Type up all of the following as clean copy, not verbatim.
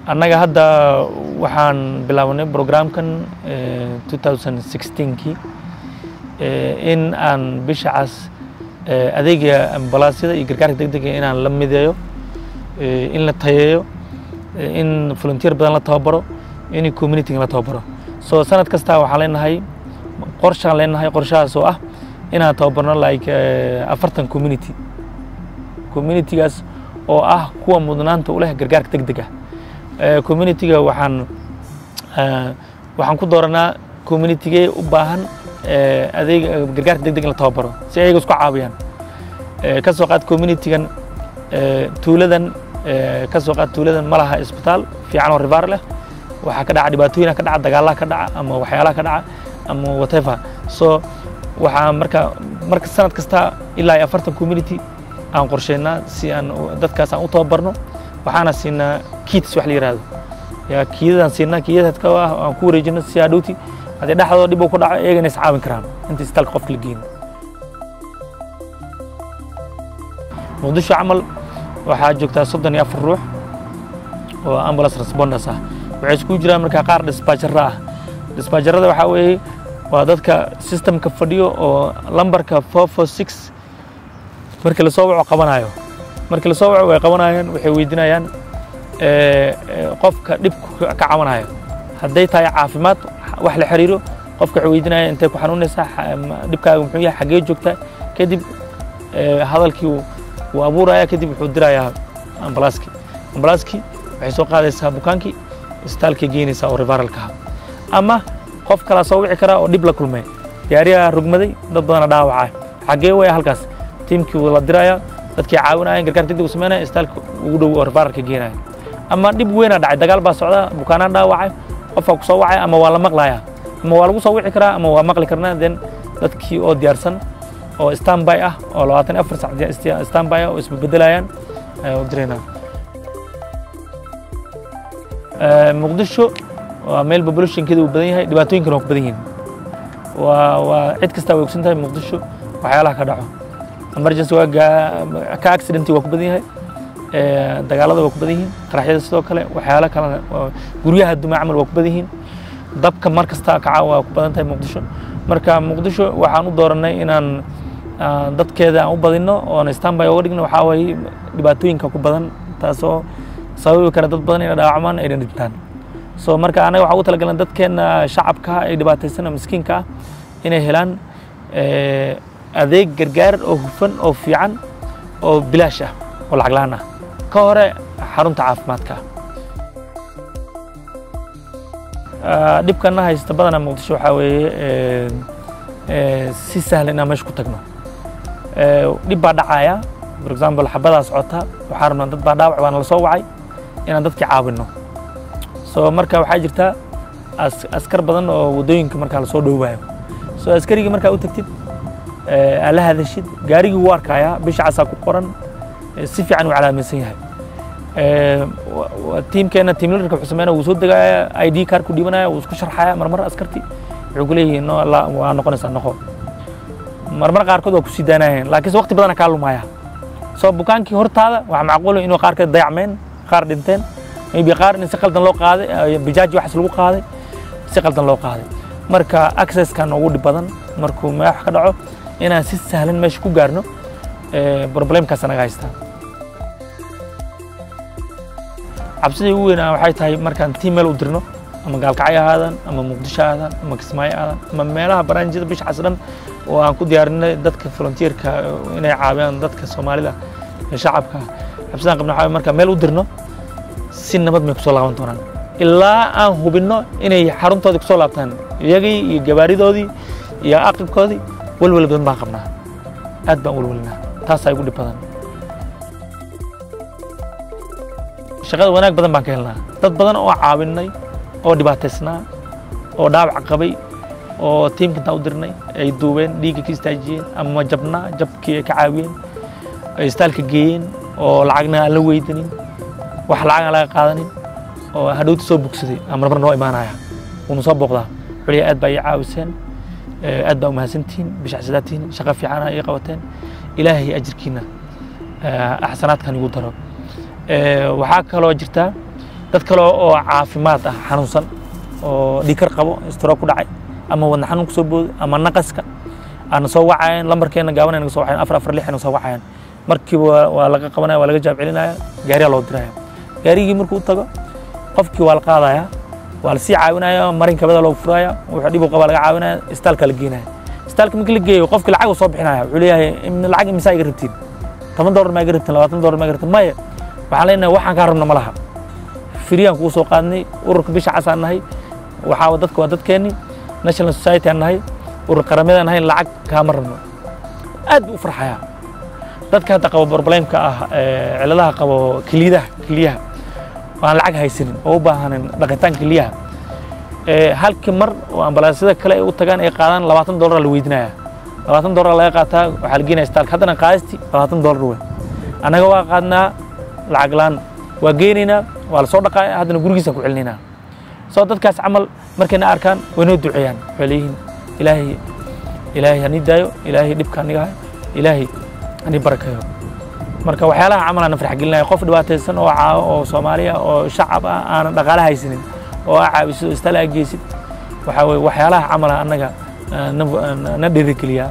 Annaga hadda waxaan bilaabanay programkan 2016kii in aan Bisha Cas adeega ambalaasyada iyo gargaarka degdega inaan la mideeyo, in la tayeeyo, in volunteer badan la tababaro, in community la tababaro. So sanad kasta waxaan leenahay qorshaan leenahay, qorshahaas oo ah inaan tababarno like 40 community, communitygaas oo ah kuwa mudnaanta u leh gargaarka degdega. Communityga waxaan ku dooranaa communitygee u baahan adeega gargaarka degdeg in la tababaro si ayaga isku caawiyaan. Ka soo qaad communitygan tuuladan, ka soo qaad tuuladan ma laha isbitaal fiican oo referral leh. Waxaa ka dhaca dhibaatooyin ka dhaca, dagaalaha ka dhaca ama waxyaalaha ka dhaca ama whatever. So waxaa marka sanad kasta ilaa iyo 40 community aan qorsheynaa si aan dadkaas aan u tababarno. Waxaana siinaa kits wax la yiraahdo, yaa kitadaan siinaa, kitadka ah aan ku wareejino si hadhowti haddii dhexdooda dhib uu ku dhaco iyagana is caawin karaan inta isbitaalka qofka la geyn. Muqdisho camal waxaa joogtaa 34 ruux oo ambulance responders ah. Waxay iskugu jiraan markaa qaar dispatchera ah. Dispatcherada waxaa weeye waa dadka systemka fadhiyo oo lambarka 446 markii lasoo waco qabanayo. Markii lasoo waco way qabanayaan, waxay weydiinayaan qofka dhibku ka cabanayo. Hadday tahay caafimaad wax la xiriiro, qofka waxay weydiinayaan intay ku xanuunaysaa, dhibkaaga muxuu yahay, xaggee joogtaa. Kadib hadalkii wuu abuuraya, kadib wuxuu dirayaa ambalaaskii. Ambalaaskii waxay soo qaadaysaa bukaankii, isbitaalkay geynaysaa oo referralka ah. Ama qof kalaa soo wici karaa oo dhib la kulmay, gaariyaa rogmaday, dad badana dhaawacay, xaggee waya halkaas, tiimkii wuu la dirayaa, dadkii caawinayaan, gargaar degdeg u sameynaya, isbitaalka ugu dhow oo referralka geenaya. Ama dhib weynaa dhacay, dagaal baa socda, bukaanaa dhaawacay, qofaa ku soo wacay, ama waa la maqlayaa ama waa lagu soo wici karaa ama waa maqli karnaa. Then dadkii oo diyaarsan oo standby ah oo 24 sac standby ah oo isbebedelayaan ayaan u diraynaa. Muqdisho waa meel populationkeeda uu badan yahay, dhibaatooyinkana waa ku badan yihiin. Waa cid kasta way ogsan tahay Muqdisho waxyaalaha ka dhaco. Emergency waa ka accident waa ku badan yahay, dagaalada waa ku badan yihiin, qaraxyada sidoo kale, waxyaalo kalena guryaha duma camal waa ku badan yihiin, dabka mar kasta kaca waa ku badan tahay Muqdisho. Marka Muqdisho waxaan u dooranay inaan dadkeeda aan u badino oon standby uga dhigno. Waxaa waaye dhibaatooyinka ku badan, taasoo sababi kara dad badan inay dhaawacmaan, ayna dhintaan. So marka anaga waxaan ugu talagalnay dadkeena shacabka ay dhibaataysan oo miskiinka ah inay helaan adeeg gargaar oo hufan oo fiican oo bilaash ah oo lacag la'aan ah ka hore xarunta caafimaadka. Dhibkana haysta badanaa Muqdisho waxaa weeye si sahlan inaan meesha ku tagno. Dhib baa dhacaya, for example xabadaa socota, waxaa rabnaa dad baa dhaawac, waana lasoo wacay inaan dadkii caawino. So marka waxaa jirta askar badan oo waddooyinka markaa lasoo dhowaayo. So askarigii markaa u tagtid, aad la hadashid, gaarigii wuu arkayaa Bisha Casaa ku qoran, si fiican uu calaamaysan yahay. Tiimkeena team leaderka wuxuu sameynaya wuu soo degaaya, ID card ku dhiibanaya, wuu isku sharxaya. Marmar askarti wuxuu ku leeyihiin no la waa noqonaysaa noqo. Marmar qaarkood waa kusii daanayeen, laakiinse waqti badana kaa lumaya. So bukaankii hortaada waxaa macquul ah inuu qaarkood dayacmeen, qaar dhinteen, maybe qaar in si qaldan loo qaaday, bijaaji waxaas lagu qaaday, si qaldan loo qaaday. Marka accesskan ugu dhib badan markuu wax ka dhaco inaan si sahlan meesha ku gaarno, problemkaas anaga haystaa. Cabsidii ugu weyn waxay tahay markaan team meel u dirno, ama Gaalkacyo ahaadaan ama Muqdisho ahaadaan ama Kismaayo ahaadaan ama meelaha barnaamijyada Bisha Cas dhan oo aan ku diyaarinay dadka volunteerka inay caawiyaan dadka Soomaalida ee shacabka. Cabsidaan qabno waxaa markaan meel u dirno si nabad may kusoo laaban doonaan ilaa aan hubinno inay xaruntoodii kusoo laabtaan iyagii iyo gabaaridoodii iyo aqibkoodii. Walwal badan baan qabnaa, aad baan walwalnaa, taasaa igu dhib badan. Shaqada wanaag badan baan ka helnaa, dad badan oo caawinay oo dhibaataysnaa oo dhaawac qabay oo tiimka intaan u dirnay ay duubeen, dhiigga ka istaajiyeen, ama jabnaa jabkii ay ka caawiyeen, ay isbitaalka geeyeen oo lacagna aan la weydanin, wax lacag aan laga qaadanin, oo hadhowta soo bogsaday ama marmar noo imaanaya, wuuna soo booqdaa xuliya: "Aad baa ii caawiseen, aad baa umahadsantihiin, Bisha Casidaatihiin, shaqo fiicana ii qabateen, Ilaahay ajirkiina axsanaadkan igu daro." Waxaa kaloo jirta Dad kale oo caafimaad ah, xanuunsan oo dhiikar qabo, stroke ku dhacay ama wadna xanuun kusoo booday ama naqaska aana soo wacayaan, lambarkeena gaaban naga soo wacayaan, 446 naga soo wacayaan. Markiiba waa laga qabanaya, waa laga jawaab celinaya, gaariyaa loo diraya. Gaarigii markuu u tago qofkii waa la qaadaya, waa la sii caawinaya, marin kabada loo furaya, wuxuu dhib u qabaa laga caawinaya, istaalka la geenaya. Istaalka markii la geeyo qofkii lacag uu soo bixinaya. Wuxuu leeyahay: "Lacag imisaa iga rabtiin? $10 maa iga rabtiin? $20 maa iga rabtiin?" Maya, waxaan leenahay, waxaan kaa rabna ma laha, free aan kugu soo qaadnay. Ururka Bisha Cas aan nahay, waxaa dadka waa dadkeenni, national society aan nahay, urur qaramada aan nahay, lacag kaama rabno. Aad buu u farxayaa. Dadka hadda qabo problemka ah, ciladaha qabo keliyaha, keliyaha aan lacag haysanin oo u baahanin dhaqitaan keliyaha, halkii mar oo ambalaasyada kale ay u tagaan ay qaadaan $20 la weydiinaya. $20 laga qaataa, waxaa la geenaya isbitaalka. Haddana qaadisti $20 wey. Annaga waa qaadnaa lacag laan, waa geenaynaa, waa la soo dhaqaaya, haddana gurigiisa ku celinaynaa. Soo dadkaas camal markayna arkaan way noo duceeyaan. Waxay leeyihiin: "Ilaahay, Ilaahay hani daayo, Ilaahay dhibka aniga hayo, Ilaahay hani barakayo." Marka waxyaalaha camal aan farx gelinaya, qof dhibaataysan oo caawo oo Soomaaliya oo shacab ah aanan dhaqaale haysanin oo aa caawisid oo istaal aa geysid, waxaa weye waxyaalaha camal annaga na dhiirigeliyaa,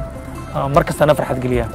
mar kasta na farxad geliyaa.